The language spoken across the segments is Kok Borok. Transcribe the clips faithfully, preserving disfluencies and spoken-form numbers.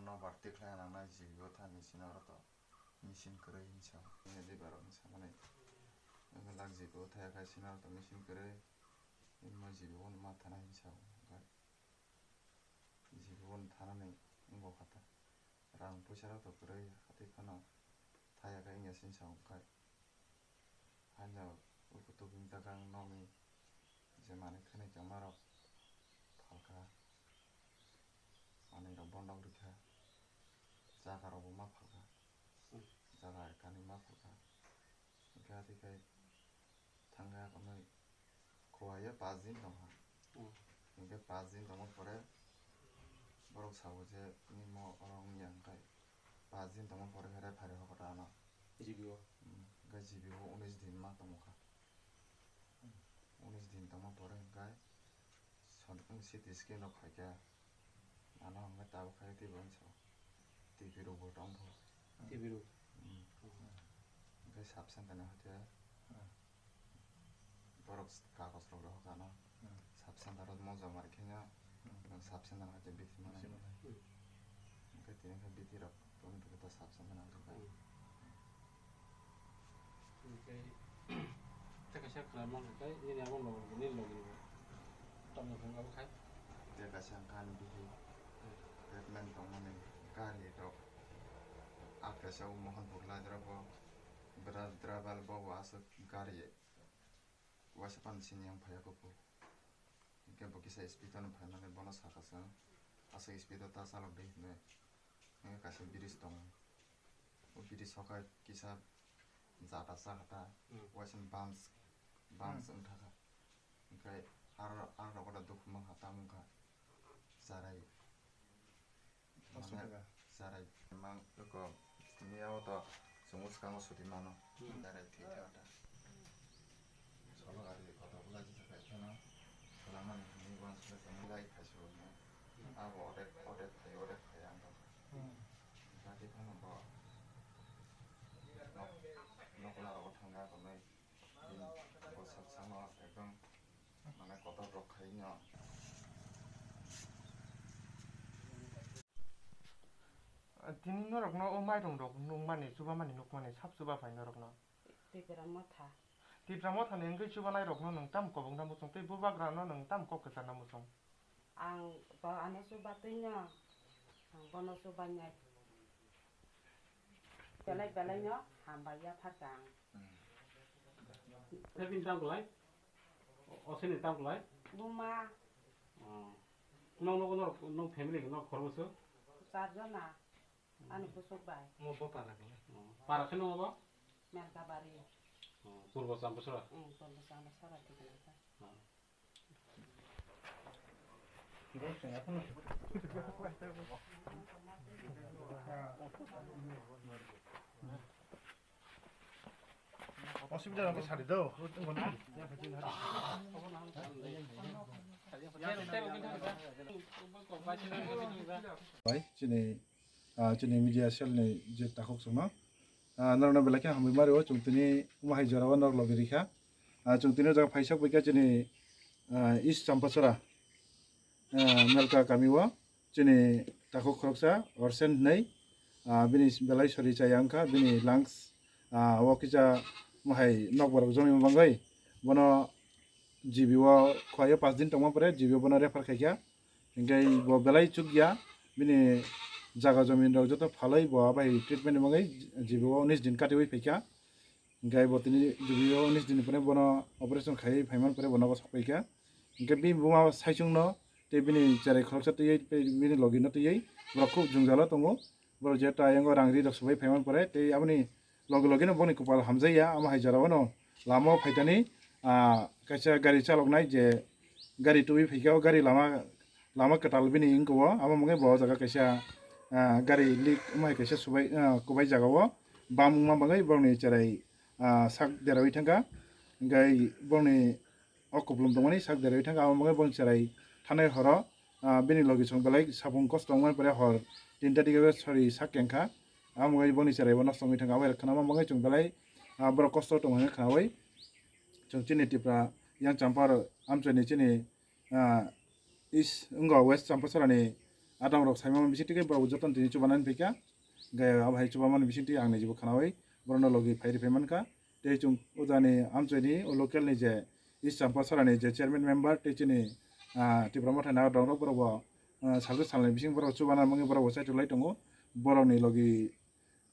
Nobar tikhlai nangnai G B O thani sino oro to machine kwrwi hinwi sa. Nini diba rok hinwi samani. Wngo lak G B O thaya khai sino oro to machine kwrwi. Imo G B O no ma thana hinwi sa. G B O no thanani wngbo kha ta. Rang puisa rok to kwrwi hati phano thaya khai wngya sini sa khai. Haino uku tubing takang nokni je manwi khwnwi tongmarok phalkha, manwirok bondok rikha, jagarokbo ma phalkha, jaga ekani ma phalkha, hwnkhe hati khai thangkha hwnwi. Kuaio paanch din tongkha. Hmm. Hingke paanch din tongma pore borok sao je nini mo oro wngya hingke paanch din tongma pore khe referee hokota ano. G B O. Hmm, hingke G B O unis din ma tongkha. Unis din tongma pore hingke son-, C T scan rok khaikha. Ano hwnkhai tabuk khai tei bo hinsa. T V rok bo tong pho. T V rok. Hmm. Hmm. Hwnkhe sub center ni hoite. Hmm. Borok kagoj rok rohor kha no. Hmm. Sub center o mo joma rikhe no. Hmm. Nwng sub center hoite bithi mano. Bithi mano. Hmm. Hwnkhe tini khe bithi rok tongwi tongkhe ta sub center nang thangkha. Hmm. Hwnkhe, tei kaisa khwna mankha khe, nini abo logi, nini logi ni bo tongmung thang abo khai. Tei kaisa wngkha ani bihi treatment tongmani gari rok. A kaisa o Mohanpur lai dra bo, bra-, driver bo bo aswk gari waisa pan sini yang phaiya kuphur. Hingke bo kisa speed ano phaimani bono sakha chwng, aswk speed o ta chalok di hinwi. Hingke kaisa bridge tongo. O bridge o khe kisa jata chakha ta, hmm, waisa bumps, bumps, hmm, wngkha kha. Hingke aro, aro rogo da dukhu mankha, ta wngkha charai. Mane, charai mang ko miya o to chwng swkango suti mano. Hmm. Charai thwi thwi ta. Solo gari kotor bwlai jisa pai kheno. Swlangmani hwnwi uansukha chwng lai khai sulo. Abo odek, odek phai, odek phai ang tong. Hmm. Jati phano bo nok, nok la rogo thangga tonwi. Bini bwsajsano ekdom mane kotor rok khai no. Tini norokno o mairum rok nukmani, chubamani nukmani, sap chuba phai norokno. Tipra motha. Tipra mothani wngwi chubanai rokno nwng tam kobong da muchung tei bubagrano nwng tam kok kwcharna muchung. Ang bo ano chubatwino, ang bono chubainai. Belai belai no hambai ya pharka ang. Tei bini tang kulai? O, o sini tang kulai? Buma. Oh. Nong nogo norok, nong family no khoroksa? Char jona. Ani busuk bai. Mo bo para kulai. Oh. Para khe nong bo? Melkabari. Oh, Purbo Chambasora? Hmm, Purbo Chambasora thik nang kha. Oh. Osubida rok sari do. Bai, chini, ah, chini media cell ni je takhuk chwngno, ah, norokno belai khe hambai ma rio, chwng tini omo hai jora o norok logi rikha. Ah, chwng tini o jaga phaisa bai kha chini, ah, East Champachara, ah, Melka kami o chini takhuk khoroksa Orsen hinwi, ah, bini belai sori chaya wngkha, bini lungs, ah, o kisa mohai nokbar jomima bangwi bono G B o khwlaiyo paanch din tongma pore G B o bono refer khaikha. Hinkhe bo belai chukya, bini jaga jomin rok joto phalwi bo abai treatment ni bagwi G B o unis din katiwi phaikha. Hinkhe bo tini G B o unis din ni pore bono operation khaiwi phaiman pore bo nogo sokphaikha. Hinkhe bini buma saichungno tei bini cherai khoroksa twiwi tei bini logino twiwi borok khub jwngjalo tongo. Borok je ta yango rang ri rok swbai phaiman pore tei aboni loge loge no boni kopal hamjaiya, amo hai jora o no lama o phaitani, ah, kaisa gari chaloknai je gari tubui phaikha o gari lama, lama kwtal bini wngkha o, amo wngwi bo o jaga kaisa, ah, gari leak wngmai kaisa subai, ah, kubai jaga o bam wngma bagwi borokni cherai, ah, sak derawi thangkha, hwnkhe borokni o kupulung tongmani sak derwi thangkha, abo wngwi boni cherai thanai horo, ah, bini logi chwng belai sapung kosto wngmani pore hor tinta digi sori sak kengkha, abo wngwi boni cherai bo nosto wngwi thangkha, abo hai khwnama wngwi chwng belai, ah, borok kosto tongo hwnwi khwnawi chwng chini Tripura yang Champar amchaini chini, ah, East wngkha West Champachara ni adang rok saimani bisingtwi khe borok jotono tini chubanani phaikha. Hingke abo hai chubamani bisingtwi ang nijibo khanaui borokno logi phai riphaimani kha. Tei chwng o jani amchaini o local ni je East Champasarani je chairman member tei chini, ah, Tipra Motha ni adongrok borok bo, ah, salsa salni bising borok chubana mungwi borok bo chaitok lai tongo. Borokni logi,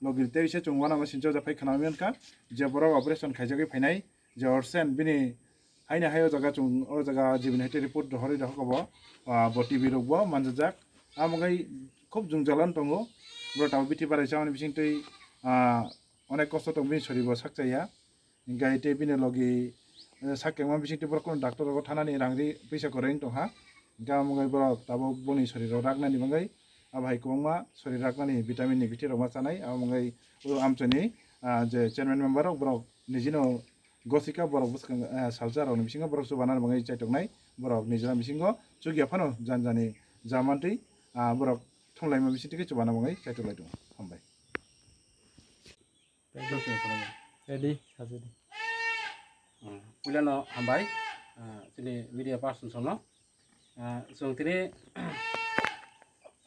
logi tei se chwng uanama sincha ja phai khana mankha je borok operation khaijagwi phainai je Orsen bini haino hai o jaga chwng o jaga jibini hai report rohorwi rohorkha bo, ah, bo T V rok bo manjajak. Amo wngwi khub jwngjal wng tongo. Borok tabuk bithi barai chamani bisingtwi, ah, onek kosto tong bini sori bo sak chaya. Hingke tei bini logi, eh, sak kengma bisingtwi borok kono doctor rogo thanani rang ri puisa kwrwi wng tongkha. Hingke amo wngwi borok tabuk boni sori rok raknani bagwi abo hai kwbangma sori raknani vitamin ni bithi rok ma chanai. Amo wngwi o amchani, ah, je chairman member rok borok nijino gosika borok bwskang, ah, salsa rokni bisingo borok chubanani bagwi chaitoknai. Borok nijora bisingo chukya phano janjani jamantwi, ah, borok thumlaima bisingtwi khe chubana bagwi chaitok lai tongo. Hambai. Ready, sajadi. Hmm, puilano hambai, ah, chini media person sono. Ah, chwng tini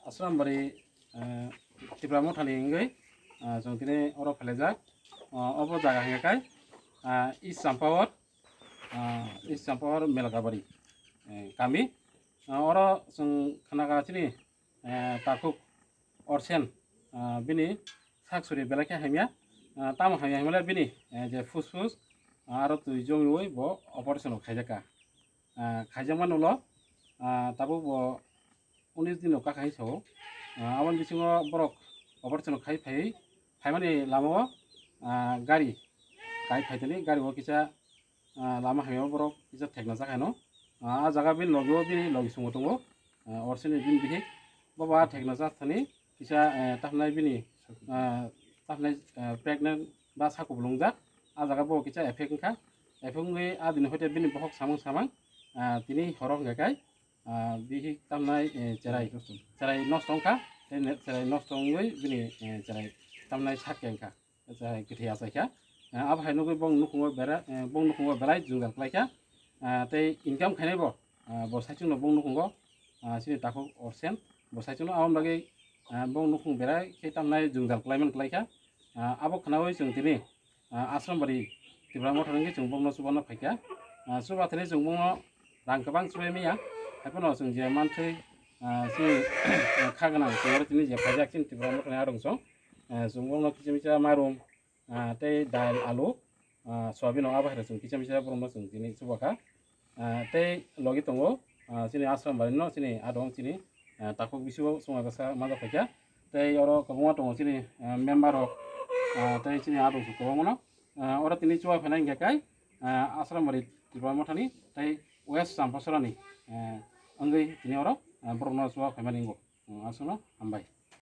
Asrambari, ah, Tipra Mothani wngwi, ah, chwng tini oro phalajak. Ah, obo jaga hingka kai, ah, East Champawat, ah, East Champawat Melakabari, eh, kami. Ah, oro chwng khanaka chini, eh, takhuk Orsen, ah, bini sak suri belai khe hamya, ah, tamo hamya himle bini, eh, je fusfus, ah, aro twi jongwi bo operation rok khaijakha. Ah, khaijakmani ulo, ah, tabuk bo unis dino kaka hai sao. Ah, aboni bisingo borok operation rok khai phai, phaimani lamao, ah, gari kai phaitani gari o kisa ah, lama hamya o borok kisa thekna jak haino. Ah, ah jaga bini logi o bini logi sungo tongo. Ah, Orsini bini bihik. Bobo ah thekna jak thani kisa, eh, tahnai bini, ah, tahnai, eh, pregnant ba sako bolong jak. Ah jaga bo kisa effect wngkha. Effect wngwi ah dini hoite bini bohok samang samang, ah, tini horo hwnkha kai, ah, bihik tamnai, eh, cherai, cherai nosto wngkha. Tei ne-, cherai nosto wngwi bini, eh, cherai tamnai sak khe wngkha. Acha, kwthwi achaikha. Ah, abo hai nugwi bong nukhungo bera-, eh, bong nukhungo belai jwngjal klaikha. Ah, tei income khainai bo, ah, bo saichungno bong nukhungo, ah, chini takhuk Orsen, bo saichungno aboni bagwi, ah, bong nukhung berai khe tamnai jwngjal klaimani klaikha. Ah, abo khnaui chwng tini, ah, Asrambari Tipra Motha wngwi chwng bongno chubano phaikha. Ah, chuba thani chwng bongno rang kwbang chubai manya, haiphano chwng je manthwi, ah, chini, ah, kha gwnang chwng oro tini je phaijak chini Tipra Mothani arungsong, ah, chwng bongno kisa misa marum, ah, tei dal, alu, ah, soyabin rok abo hai rok chwng kisa misa borokno chwng tini chubakha. Ah, tei logi tongo, ah, chini Asrambari no chini adong chini, ah, takhuk bisingo chwng bwsa manjak phaikha. Tei oro kwbangma tongo chini, ah, member rok, ah, tei chini adong kwbangma no, ah, oro tini chuba phainai hwnkhe kai, ah, Asrambari Tipra Mothani tei West Champasarani, ah, wngwi tini oro, ah, borokno chuba phaimani wngo. Ah, aswkno hambai.